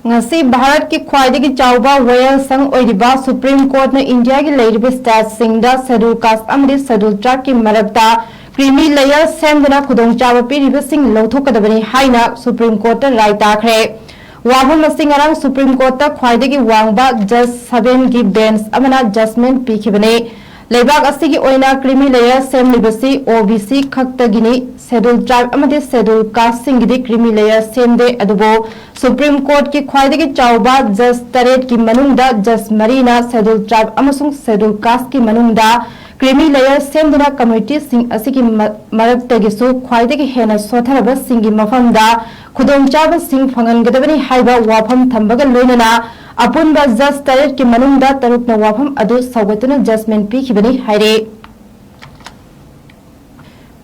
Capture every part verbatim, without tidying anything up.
ꯉꯁꯤ ꯚꯥꯔꯠꯀꯤ ꯈ꯭ꯋꯥꯏꯗꯒꯤ ꯆꯥꯎꯕ ꯋꯥꯌꯦꯜꯁꯪ ꯑꯣꯏꯔꯤꯕ ꯁꯨꯄ꯭ꯔꯤꯝ ꯀꯣꯔꯠꯅ ꯏꯟꯗꯤꯌꯥꯒꯤ ꯂꯩꯔꯤꯕ ꯁ꯭ꯇꯦꯠꯁꯤꯡꯗ ꯁꯦꯗꯨꯜ ꯀꯥꯁ ꯑꯃꯗꯤ ꯁꯦꯗꯨꯜ ꯇ꯭ꯔꯥꯏꯕꯀꯤ ꯃꯔꯛꯇ ꯀ꯭ꯔꯤꯃꯤ ꯂꯦꯌꯔ ꯁꯦꯝꯗꯨꯅ ꯈꯨꯗꯣꯡꯆꯥꯕ ꯄꯤꯔꯤꯕꯁꯤꯡ ꯂꯧꯊꯣꯛꯀꯗꯕꯅꯤ ꯍꯥꯏꯅ ꯁꯨꯄ꯭ꯔꯤꯝ ꯀꯣꯔꯠꯇ ꯔꯥꯏ ꯇꯥꯈ꯭ꯔꯦ꯫ ꯋꯥꯐꯝ ꯑꯁꯤ ꯉꯔꯥꯡ ꯁꯨꯄ꯭ꯔꯤꯝ ꯀꯣꯔꯠꯇ ꯈ꯭ꯋꯥꯏꯗꯒꯤ ꯋꯥꯡꯕ ꯖꯁ ꯁꯚꯦꯟꯒꯤ ꯕꯦꯟꯆ ꯑꯃꯅ ꯖꯖꯃꯦꯟ ꯄꯤꯈꯤꯕꯅꯤ꯫ ꯂꯩꯕꯥꯛ ꯑꯁꯤꯒꯤ ꯑꯣꯏꯅ ꯀ꯭ꯔꯤꯃꯤ ꯂꯦꯌꯔ ꯁꯦꯝꯂꯤꯕꯁꯤ ꯑꯣ ꯕꯤ ꯁꯤ ꯈꯛꯇꯒꯤꯅꯤ꯫ ꯁꯦꯗꯨꯜ ꯇ꯭ꯔꯥꯏꯕ ꯑꯃꯗꯤ ꯁꯦꯗꯨꯜ ꯀꯥꯁꯁꯤꯡꯒꯤꯗꯤ ꯀ꯭ꯔꯤꯃꯤ ꯂꯦꯌꯔ ꯁꯦꯝꯗꯦ꯫ ꯑꯗꯨꯕꯨ ꯁꯨꯄ꯭ꯔꯤꯝ ꯀꯣꯔꯠꯀꯤ ꯈ꯭ꯋꯥꯏꯗꯒꯤ ꯆꯥꯎꯕ ꯖꯁ ꯇꯔꯦꯠꯀꯤ ꯃꯅꯨꯡꯗ ꯖꯁ ꯃꯔꯤꯅ ꯁꯦꯗꯨꯜ ꯇ꯭ꯔꯥꯏꯕ ꯑꯃꯁꯨꯡ ꯁꯦꯗꯨꯜ ꯀꯥꯁꯀꯤ ꯃꯅꯨꯡꯗ ꯀ꯭ꯔꯤꯃꯤ ꯂꯦꯌꯔ ꯁꯦꯝꯗꯨꯅ ꯀꯝꯃ꯭ꯌꯨꯅꯤꯇꯤꯁꯤꯡ ꯑꯁꯤꯒꯤ ꯃ-, ꯃꯔꯛꯇꯒꯤꯁꯨ ꯈ꯭ꯋꯥꯏꯗꯒꯤ ꯍꯦꯟꯅ ꯁꯣꯠꯊꯔꯕꯁꯤꯡꯒꯤ ꯃꯐꯝꯗ ꯈꯨꯗꯣꯡꯆꯥꯕꯁꯤꯡ ꯐꯪꯍꯟꯒꯗꯕꯅꯤ ꯍꯥꯏꯕ ꯋꯥꯐꯝ ꯊꯝꯕꯒ ꯂꯣꯏꯅꯅ ꯑꯄꯨꯟꯕ ꯖꯁ ꯇꯔꯦꯠꯀꯤ ꯃꯅꯨꯡꯗ ꯇꯔꯨꯛꯅ ꯋꯥꯐꯝ ꯑꯗꯨ ꯁꯧꯒꯠꯇꯨꯅ ꯖꯖꯃꯦꯟ ꯄꯤꯈꯤꯕꯅꯤ ꯍꯥꯏꯔꯤ꯫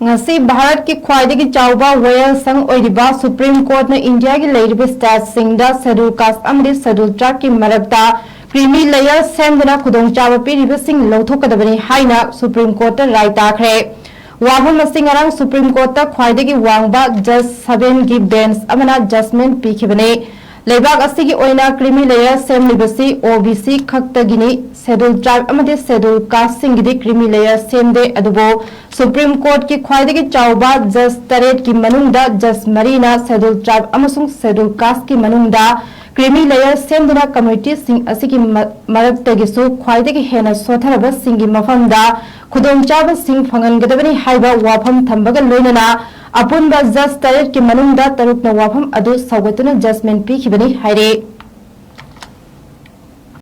ꯉꯁꯤ ꯚꯥꯔꯠꯀꯤ ꯈ꯭ꯋꯥꯏꯗꯒꯤ ꯆꯥꯎꯕ ꯋꯥꯌꯦꯜꯁꯪ ꯑꯣꯏꯔꯤꯕ ꯁꯨꯄ꯭ꯔꯤꯝ ꯀꯣꯔꯠꯅ ꯏꯟꯗꯤꯌꯥꯒꯤ ꯂꯩꯔꯤꯕ ꯁ꯭ꯇꯦꯠꯁꯤꯡꯗ ꯁꯦꯗꯨꯜ ꯀꯥꯁ ꯑꯃꯗꯤ ꯁꯦꯗꯨꯜ ꯇ꯭ꯔꯥꯏꯕꯀꯤ ꯃꯔꯛꯇ ꯀ꯭ꯔꯤꯃꯤ ꯂꯦꯌꯔ ꯁꯦꯝꯗꯨꯅ ꯈꯨꯗꯣꯡꯆꯥꯕ ꯄꯤꯔꯤꯕꯁꯤꯡ ꯂꯧꯊꯣꯛꯀꯗꯕꯅꯤ ꯍꯥꯏꯅ ꯁꯨꯄ꯭ꯔꯤꯝ ꯀꯣꯔꯠꯇ ꯔꯥꯏ ꯇꯥꯈ꯭ꯔꯦ꯫ ꯋꯥꯐꯝ ꯑꯁꯤ ꯉꯔꯥꯡ ꯁꯨꯄ꯭ꯔꯤꯝ ꯀꯣꯔꯠꯇ ꯈ꯭ꯋꯥꯏꯗꯒꯤ ꯋꯥꯡꯕ ꯖꯁ ꯁꯚꯦꯟꯒꯤ ꯕꯦꯟꯆ ꯑꯃꯅ ꯖꯖꯃꯦꯟ ꯄꯤꯈꯤꯕꯅꯤ꯫ ꯂꯩꯕꯥꯛ ꯑꯁꯤꯒꯤ ꯑꯣꯏꯅ ꯀ꯭ꯔꯤꯃꯤ ꯂꯦꯌꯔ ꯁꯦꯝꯂꯤꯕꯁꯤ ꯑꯣ ꯕꯤ ꯁꯤ ꯈꯛꯇꯒꯤꯅꯤ꯫ ꯁꯦꯗꯨꯜ ꯇ꯭ꯔꯥꯏꯕ ꯑꯃꯗꯤ ꯁꯦꯗꯨꯜ ꯀꯥꯁꯁꯤꯡꯒꯤꯗꯤ ꯀ꯭ꯔꯤꯃꯤ ꯂꯦꯌꯔ ꯁꯦꯝꯗꯦ꯫ ꯑꯗꯨꯕꯨ ꯁꯨꯄ꯭ꯔꯤꯝ ꯀꯣꯔꯠꯀꯤ ꯈ꯭ꯋꯥꯏꯗꯒꯤ ꯆꯥꯎꯕ ꯖꯁ ꯇꯔꯦꯠꯀꯤ ꯃꯅꯨꯡꯗ ꯖꯁ ꯃꯔꯤꯅ ꯁꯦꯗꯨꯜ ꯇ꯭ꯔꯥꯏꯕ ꯑꯃꯁꯨꯡ ꯁꯦꯗꯨꯜ ꯀꯥꯁꯀꯤ ꯃꯅꯨꯡꯗ ꯀ꯭ꯔꯤꯃꯤ ꯂꯦꯌꯔ ꯁꯦꯝꯗꯨꯅ ꯀꯝꯃ꯭ꯌꯨꯅꯤꯇꯤꯁꯤꯡ ꯑꯁꯤꯒꯤ ꯃ-, ꯃꯔꯛꯇꯒꯤꯁꯨ ꯈ꯭ꯋꯥꯏꯗꯒꯤ ꯍꯦꯟꯅ ꯁꯣꯠꯊꯔꯕꯁꯤꯡꯒꯤ ꯃꯐꯝꯗ ꯈꯨꯗꯣꯡꯆꯥꯕꯁꯤꯡ ꯐꯪꯍꯟꯒꯗꯕꯅꯤ ꯍꯥꯏꯕ ꯋꯥꯐꯝ ꯊꯝꯕꯒ ꯂꯣꯏꯅꯅ ꯑꯄꯨꯟꯕ ꯖꯁ ꯇꯔꯦꯠꯀꯤ ꯃꯅꯨꯡꯗ ꯇꯔꯨꯛꯅ ꯋꯥꯐꯝ ꯑꯗꯨ ꯁꯧꯒꯠꯇꯨꯅ ꯖꯖꯃꯦꯟ ꯄꯤꯈꯤꯕꯅꯤ ꯍꯥꯏꯔꯤ꯫